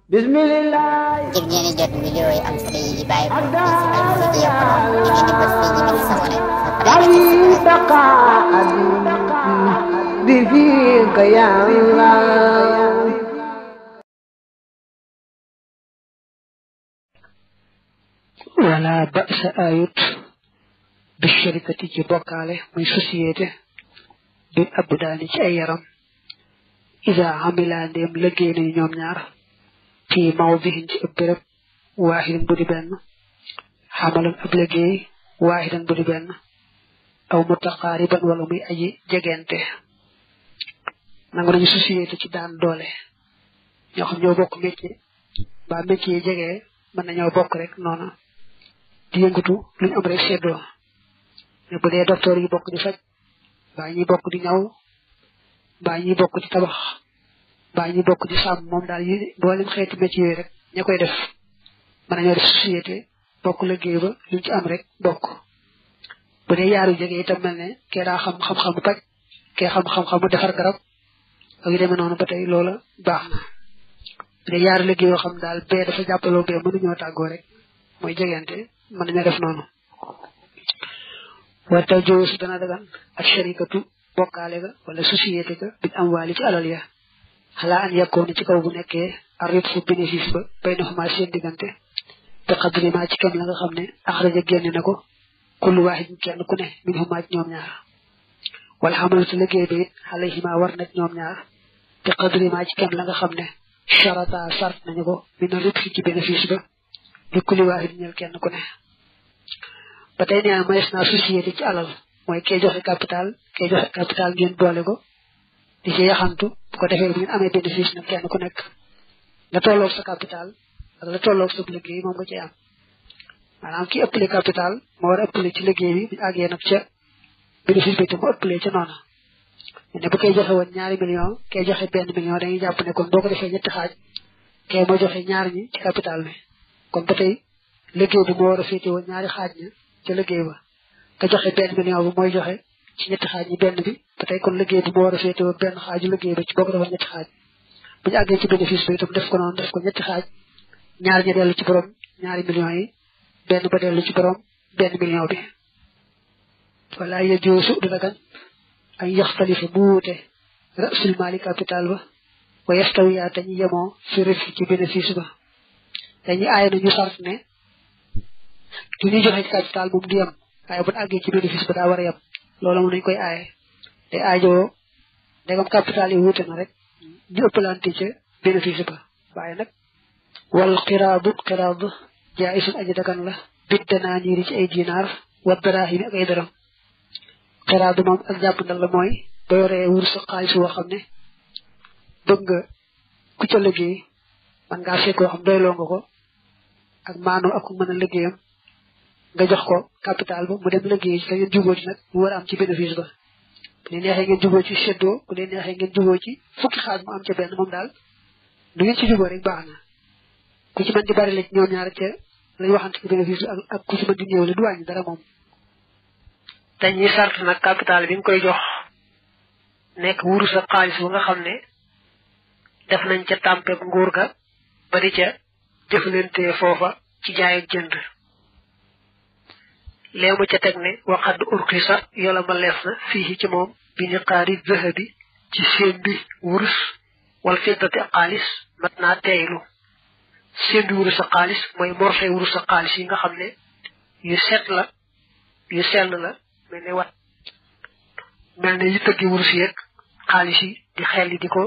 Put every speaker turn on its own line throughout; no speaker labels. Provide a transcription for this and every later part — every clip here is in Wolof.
Bismillah.
ngir ngeen di jot vidéo yi am solo yi bàyyi ko fii ci Al Mouridiyyah Pro da ngeen di bës fii ñu bind s'abonner ba pare
بفيك يا الله
ولا بأس آيت بالشركة ci bokkaale muy société bil abdaani ci ay yaram isa amila ndéem liggéey nañu ñoom ñaar fi mawdihin ci ëpp béréb waaxidan bu di benn xamalan ab liggéey waaxidan bu di benn aw mutaqaariban wala muy aji jegente nangu nañu société ci daan doole ñoo xam ñoo bokk métier ba métier yi jegee mën nañoo bokk rek noonu di yëngatu luñ am rek seddoo mais bu dee docteur yi bokk di faj baa ñi bokk di ñaw baa ñi bokk di tabax baa ñi bokk di sàmm moom daal yi mboolem xeeti métier yooyu rek ña koy def mën nañoo def société bokk liggéey ba luñ ci am rek bokk bu dee yaaru jege itam mel ne kee daa xam-xamu paj kee xam-xamu defar garab ak yu demee noonu ba tey loola baax na bu dee yaaru liggéey yoo xam daal bee dafa jàppaloo bee mënuñoo tàggoo rek mooy jegente mën nañoo def noonu warta joos dana dagan ak sharikatu bokkaale ga wala société ga bi am waali ci alal ya xalaa an yakkoon ci kaw bu nekkee arrit fu bénéfice ba bay na xuma seen diggante te xadri ma ci kem la nga xam ne axraja génne na ko kullu waaxid kenn ku ne min xuma ci ñoom ñaar wala xamalatu liggéey ba it alayhima war na ñoom ñaar te xadri ma ci kem la nga xam ne charata sart nañu ko min rit ci bénéfice ba li kulli waaxid ñeel kenn ku ne ba tey nee na mayees naa société ci alal mooy kee joxe capital ngeen boole ko di ci yaxantu bu ko defee bu ngeen amee bénéfice nag kenn ku nekk la tolloog sa capital ak la tolloog sa liggéey moom nga cay am maanaam ki ëppale capital moo war a ëppale ci liggéey bi bu àggee nag ca bénéfice bi te mu ëppale ca noona ne bu koy joxe woon $2 millions kee joxe $1 million dañuy jàpp ne kon boo ko defee ñetti xaaj kee moo joxe ñaar ñi ci capital bi kon ba tey liggéey bi moo war a féete woon ñaari xaaj ña ca liggéey ba ka joxe $1 million bi mooy joxe ci ñetti xaaj ñi benn bi ba tey kon liggéey bi moo war a féete woon benn xaaju liggéey ba ci boo ko defoon ñetti xaaj bu ñu àggee ci bénéfice bi itam def ko noonu def ko ñetti xaaj ñaar ña dellu ci borom $2 millions yi benn ba dellu ci borom $1 million bi wala yajoosu du dagan ay yaxtalifa bu wuute rasul mali capital ba wa yastawiya te ñu yemoo fi refi ci bénéfice ba dañuy aay na ñu sart ne du ñuy joxe ci capital moom di yem waaye bu àggee ci bénéfice ba daa war a yem loolu moom dañ koy aaye te aajoo ndegam capital yi wuute na rek ñu ëppalante ca bénéfice ba waaye nag wal xiraad jaa'isun aji dagan la bit danaa niiri ci ay dinaar wa daraahimi ak ay dërëm xiraad moom ak jàpp ndal la mooy ba yoree wur sa xaalis woo xam ne bëgg nga ku ca liggéey man ngaa fekk koo xam doyloo nga ko ak maanoo ak ku mën a liggéeyam nga jox ko capital ba mu dem liggéey ci ka ngeen jubóo ci nag mu war a am ci bénéfice ba bu leen neexee ngeen jubóo ci seddoo bu leen neexee ngeen jubóo ci fukki xaaj mu am ca benn moom daal du ngeen ci jubóo rek baax na ku ci mën di bari la ci ñoom ñaar ca lañ waxante ci bénéfice bi ak ku ci mën di néew la du wàññi dara moom dañuy sart nag capital bi nga koy jox nekk wuru sa xaalis bu nga xam ne def nañ ca tàmpeeg nguur ga ba di ca jëflante foofa ci jaay ak jënd léemu ca teg ne waxad urxisa yola ma lees na fii ci moom bi ni xaari zahabi ci seen bi wurus wala fiddati ak xaalis mat naa teeylu seen bi wurus ak xaalis mooy morfee wurus ak xaalis yi nga xam ne yu set la yu sell la mel ne wat mel ne yi tëggi wurus yeeg xaalis yi di xel yi di ko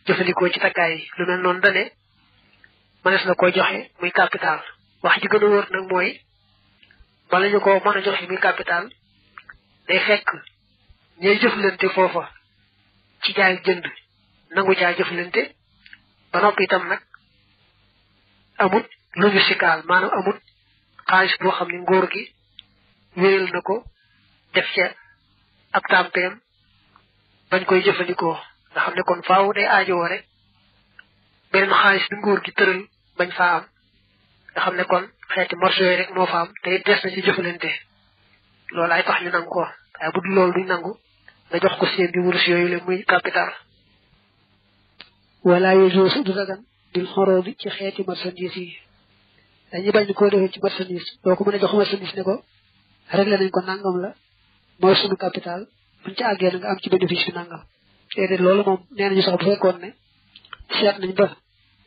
jëfandikoo ci takkaay yi lu mel noonu dane mënees na ko joxe muy capital wax ji gën a wóor nag mooy bala ñu ko mën a joxe muy capital day fekk ñay jëflante foofa ci jaay jënd nangu caa jëflante ba noppi itam nag amut lu ñu sikaal maanaam amut xaalis boo xam ne ngóor gi wéyal na ko def ca ab tàmpeem bañ koy jëfandikoo nga xam ne kon faaw day aajowoo rek beneen xaalis bi nguur gi tëral bañ faa am nga xam ne kon xeeti morceau yooyu rek moo fa am te des na ci jëfalante loolu ay tax ñu nangu ko waaye bu dul loolu duñ nangu nga jox ko seen bi wurus yooyu la muy capital wala yooyu du dagan bil xoroobi ci xeeti marchandise yi dañuy bañ koo defee ci marchandise doo ko mën a jox marchandise ne ko réglé nañ ko nangam la mooy sunu capital buñ ci àggee na nga am ci bénéfice bi nangam déedéet loolu moom nee nañu sax bu fekkoon ne seet nañ ba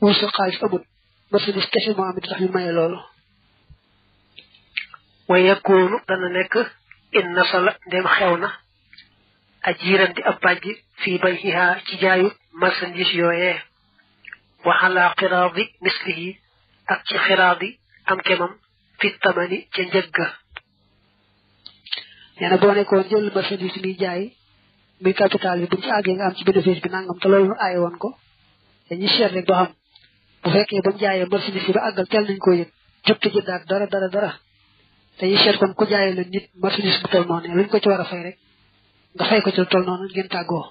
wul sa xaalis amul marchandise kese moo am it tax ñu maye loolu
wa yakunu dana nekk in nasala ndem xew na ajiran di ab bàjji fii bayhiha ci jaayu marchandise yooyee wa ala qiraadi mislihi ak ci xiraadi am kemam fi tamani ca njëgga
nee na boo nekkoon jël marchandise bi jaay muy capital bi buñ ci àggee nga am ci bénéfice bi nangam te loolu aaye woon ko dañuy seet rek ba xam bu fekkee ba mu jaayee marchandise bi ba àggal teel nañ koo yëg jot ci jëndaat dara dañuy seet kon ku jaayee la nit marchandise bu toll noonu luñ ko ci war a fay rek nga fay ko ci toll noonu ngeen tàggoo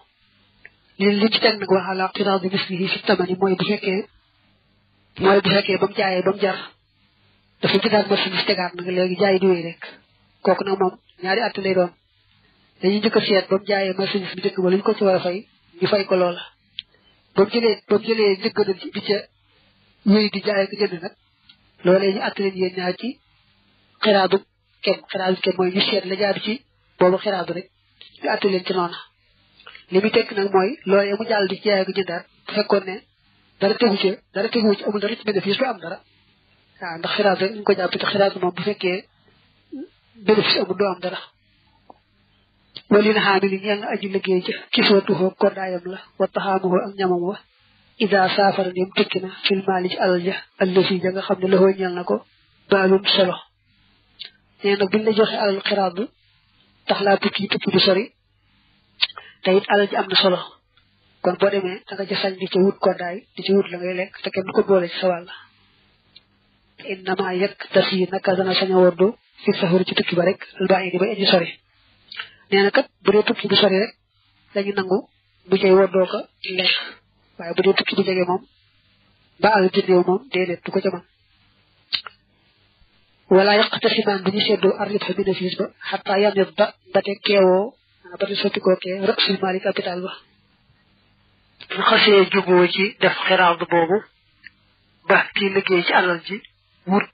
li ci teg nag wax ala qiraad bi mislihi fi tamani mooy bu fekkee ba mu jaayee ba mu jar dafa jëndaat marchandise tegaat nag léegi jaay di wéy rek kooku nag moom ñaari at lay doon dañuy njëkk a seet ba mu jaayee marchandise bi njëkk ba luñ ko ci war a fay ñu fay ko loola ba mu jëlee njëkk na di ca wéy di jaayee ko jënd nag loolee ñu att leen yéen ñaar ci xiraadu kem mooy ñu seet la jaadu ci boobu xiraadu rek ñu att leen ci noona li muy tekk nag mooy loolee mu jàll di jaayee ko jëndaat bu fekkoon ne dara tegu ci amul dara ci bénéfice du am dara waaw ndax xiraadu rek ñu ko jàpp te xiraadu moom bu fekkee bénéfice amul doo am dara wali na xaami li ñeel na aju liggéey ja kiswatuhoo koddaayam la wa taxaamuhoo ak ñamam wa ida saafara ndem tukki na fil maali ci alal ja allësi ja nga xam ne loxoo ñeel na ko baalum solo nee nag buñ la joxe alal xiraadu tax laa tukki du sori te it alal ji am na solo kon boo demee da nga ca sañ di ca wut koddaay di ca wut la ngay lekk te kenn du ko boole ci sa wàll innama yekk tas yi naka dana sañ a woddu fi safari ci tukki ba rek albaax di bay aji sori nee na kat bu dee tukki bu sori rek dañu nangu bu cay woddoo ko lekk waaye bu dee tukki bu jege moom ba àll ci néew moom déedéet du ko ca man wala yaqtasimaan bu ñu seddoo arrit fa bénéfice ba xataa yamit ba te keewoo ba te sotti koo kee rasul maali capital ba
bu xasee juboo ci def xiraad boobu ba kii liggéey ci alal ji wut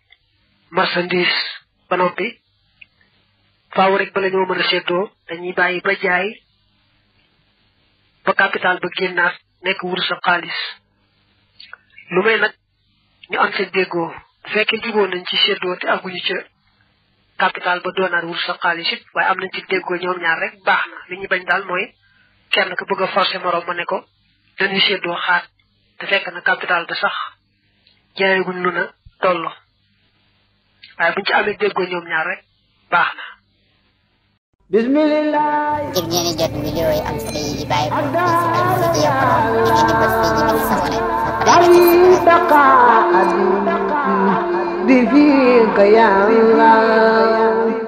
marchandise ba noppi faaw rek bala ñoo mën a seddoo dañuy bàyyi ba jaay ba capital ba génnaat nekk wur sa xaalis lu may nag ñu am seen déggoo bu fekkee juboo nañ ci seddoo te àgguñu ca capital ba doonaat wur sa xaalis it waaye am nañ ci déggoo ñoom ñaar rek baax na li ñu bañ daal mooy kenn ko bëgg a forcer morom ma ne ko dañuy seddoo xaat te fekk na capital ba sax jaayaguñ lu na tollo waaye buñ ci amee déggoo ñoom ñaar rek baax na
bismillah
ngir ngeen di jot vidéo yi am solo yi di bàyyi ko ci Asfiya Pro ngeen di bës fii ñu sabone
dari baqa bi fika ya Allah